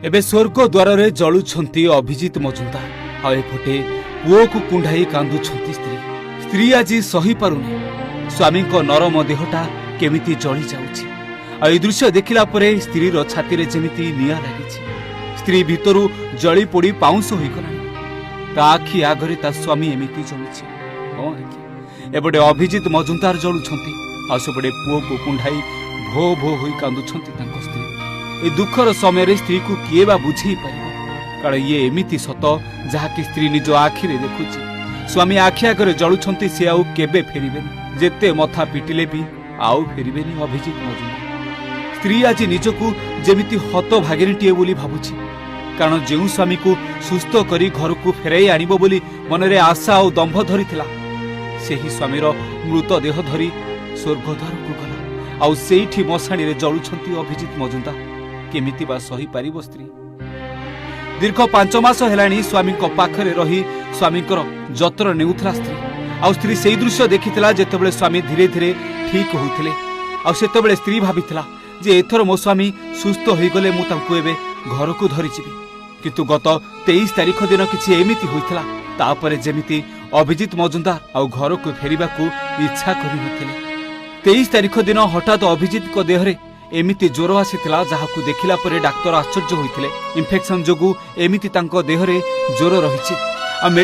ଏବେ ସ୍ୱର୍ଗ ଦ୍ୱାରରେ ଜଳୁଛନ୍ତି ଅଭିଜିତ ମଜୁମଦାର, ଆଉ ଏପଟେ ପୁଅକୁ କୁଣ୍ଢାଇ କାନ୍ଦୁଛନ୍ତି ସ୍ତ୍ରୀ। ସ୍ତ୍ରୀ ଆଜି ସହିପାରୁନି, ସ୍ୱାମୀଙ୍କ ନରମ ଦେହଟା କେମିତି ଜଳି ଯାଉଛି। ଆଉ ଏ ଦୃଶ୍ୟ ଦେଖିଲା ପରେ ସ୍ତ୍ରୀର ଛାତିରେ ଯେମିତି ନିଆଁ ଲାଗିଛି। ସ୍ତ୍ରୀ ଭିତରୁ ଜଳି ପୋଡ଼ି ପାଉଁଶ ହୋଇଗଲାଣି। ତା ଆଖି ଆଗରେ ତା ସ୍ୱାମୀ ଏମିତି ଜଳୁଛି। ହଁ ଆଜ୍ଞା, ଏପଟେ ଅଭିଜିତ ମଜୁମଦାର ଜଳୁଛନ୍ତି, ଆଉ ସେପଟେ ପୁଅକୁ କୁଣ୍ଢାଇ ଭୋ ଭୋ ହୋଇ କାନ୍ଦୁଛନ୍ତି ତାଙ୍କ ସ୍ତ୍ରୀ। ଏ ଦୁଃଖର ସମୟରେ ସ୍ତ୍ରୀକୁ କିଏ ବା ବୁଝେଇ ପାରିବ? କାରଣ ଇଏ ଏମିତି ସତ ଯାହାକି ସ୍ତ୍ରୀ ନିଜ ଆଖିରେ ଦେଖୁଛି। ସ୍ୱାମୀ ଆଖି ଆଗରେ ଜଳୁଛନ୍ତି, ସେ ଆଉ କେବେ ଫେରିବେନି। ଯେତେ ମଥା ପିଟିଲେ ବି ଆଉ ଫେରିବେନି ଅଭିଜିତ ମଜୁମଦାର। ସ୍ତ୍ରୀ ଆଜି ନିଜକୁ ଯେମିତି ହତଭାଗିନୀଟିଏ ବୋଲି ଭାବୁଛି, କାରଣ ଯେଉଁ ସ୍ୱାମୀକୁ ସୁସ୍ଥ କରି ଘରକୁ ଫେରାଇ ଆଣିବ ବୋଲି ମନରେ ଆଶା ଆଉ ଦମ୍ଭ ଧରିଥିଲା, ସେହି ସ୍ୱାମୀର ମୃତଦେହ ଧରି ସ୍ୱର୍ଗଦ୍ୱାରକୁ ଗଲା, ଆଉ ସେଇଠି ମଶାଣିରେ ଜଳୁଛନ୍ତି ଅଭିଜିତ ମଜୁମଦାର। କେମିତି ବା ସହିପାରିବ ସ୍ତ୍ରୀ? ଦୀର୍ଘ 5 ମାସ ହେଲାଣି ସ୍ୱାମୀଙ୍କ ପାଖରେ ରହି ସ୍ୱାମୀଙ୍କର ଯତ୍ନ ନେଉଥିଲା ସ୍ତ୍ରୀ। ଆଉ ସ୍ତ୍ରୀ ସେଇ ଦୃଶ୍ୟ ଦେଖିଥିଲା, ଯେତେବେଳେ ସ୍ୱାମୀ ଧୀରେ ଧୀରେ ଠିକ୍ ହେଉଥିଲେ। ଆଉ ସେତେବେଳେ ସ୍ତ୍ରୀ ଭାବିଥିଲା ଯେ ଏଥର ମୋ ସ୍ୱାମୀ ସୁସ୍ଥ ହୋଇଗଲେ ମୁଁ ତାଙ୍କୁ ଏବେ ଘରକୁ ଧରିଯିବି। କିନ୍ତୁ ଗତ 23 ତାରିଖ ଦିନ କିଛି ଏମିତି ହୋଇଥିଲା, ତାପରେ ଯେମିତି ଅଭିଜିତ ମଜୁମଦାର ଆଉ ଘରକୁ ଫେରିବାକୁ ଇଚ୍ଛା କରିନଥିଲେ। 23 ତାରିଖ ଦିନ ହଠାତ୍ ଅଭିଜିତଙ୍କ ଦେହରେ ଏମିତି ଜ୍ୱର ଆସିଥିଲା, ଯାହାକୁ ଦେଖିଲା ପରେ ଡାକ୍ତର ଆଶ୍ଚର୍ଯ୍ୟ ହୋଇଥିଲେ। ଇନଫେକ୍ସନ ଯୋଗୁଁ ଏମିତି ତାଙ୍କ ଦେହରେ ଜ୍ୱର ରହିଛି।